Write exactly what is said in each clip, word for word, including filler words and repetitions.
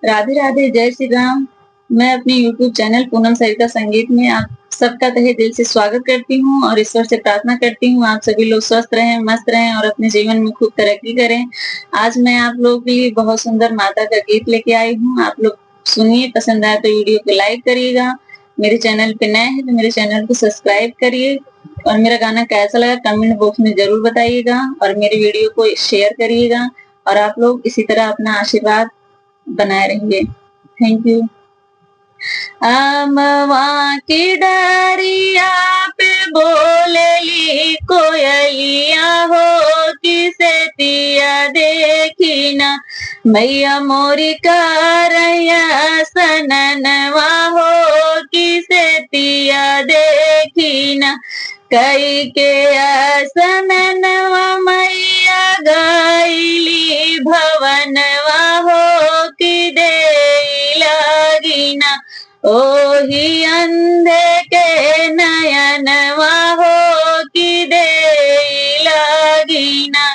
राधे राधे, जय श्री राम। मैं अपने YouTube चैनल पूनम सरिता संगीत में आप सबका तहे दिल से स्वागत करती हूँ और ईश्वर से प्रार्थना करती हूँ आप सभी लोग स्वस्थ रहें, मस्त रहें और अपने जीवन में खूब तरक्की करें। आज मैं आप लोगों के लिए बहुत सुंदर माता का गीत लेके आई हूँ। आप लोग सुनिए, पसंद आए तो वीडियो को लाइक करिएगा। मेरे चैनल पे नए हैं तो मेरे चैनल को सब्सक्राइब करिए और मेरा गाना कैसा लगा कमेंट बॉक्स में जरूर बताइएगा और मेरे वीडियो को शेयर करिएगा और आप लोग इसी तरह अपना आशीर्वाद बनाए रहिए। थैंक यू। आमवा की डारिया पे बोलेली कोयलिया हो, किसे तिया देखी ना, मैया मोरी कारैया सननवा हो, किसे तिया देखी ना। कई के आसननवा मैया गईली भवनवा हो, कि देई लागिना ओही अंधे के नयनवा हो, कि देई लागिना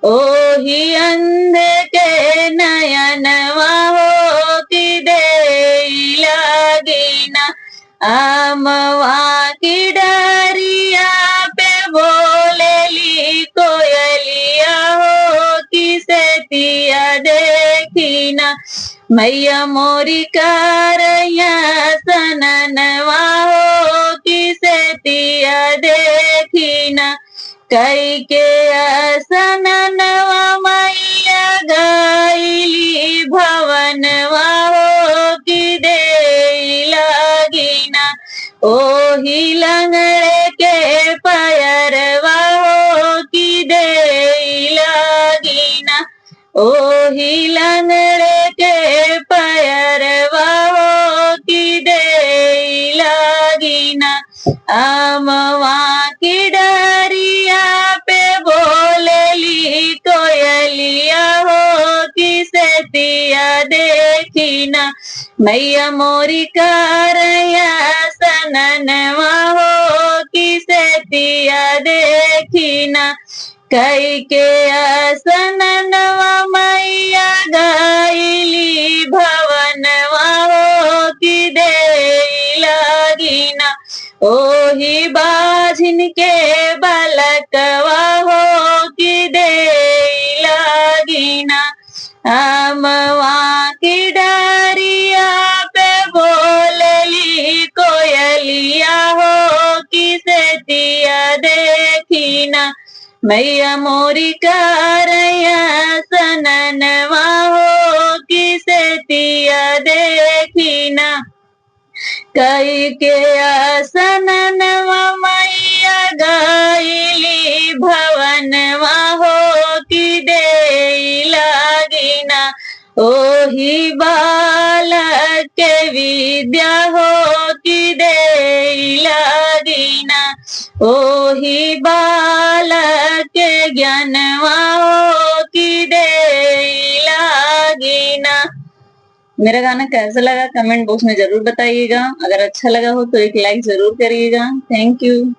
ओही अंधे के नयनवा हो, कि देई लागिना। आमवा की डारिया पे बोलेली कोयलिया हो, किसे तिया देखी ना, मैया मोरी कारैया सननवा हो, किसे तिया देखी ना। कई के आसननवा मैया गईली भवनवा हो, कि देई लागिना ओही लंगड़े के पयरवा हो, कि देई लागिना ओही लंगड़े के पयरवा हो, कि देई लागिना। आमवा की डारिया पे बोलेली कोयलिया हो, किसे तिया देखी ना, मैया मोरी कारैया सननवा हो, किसे तिया देखी ना। कई के आसननवा मैया गईली भवनवा हो, कि देई लागिना ओही बाझिन के बलकवा हो, कि देई लागिना। आमवा की डारिया पे बोलेली कोयलिया हो, किसे तिया देखी ना, मैया मोरी कारैया सननवा हो, किसे तिया देखी ना। कई के आसननवा मैया गईली भवनवा हो, कि देई लागिना ओही बालक के विद्या हो, कि देई लागिना ओही बालक के ज्ञानवा हो, कि देई लागिना। मेरा गाना कैसा लगा कमेंट बॉक्स में जरूर बताइएगा। अगर अच्छा लगा हो तो एक लाइक जरूर करिएगा। थैंक यू।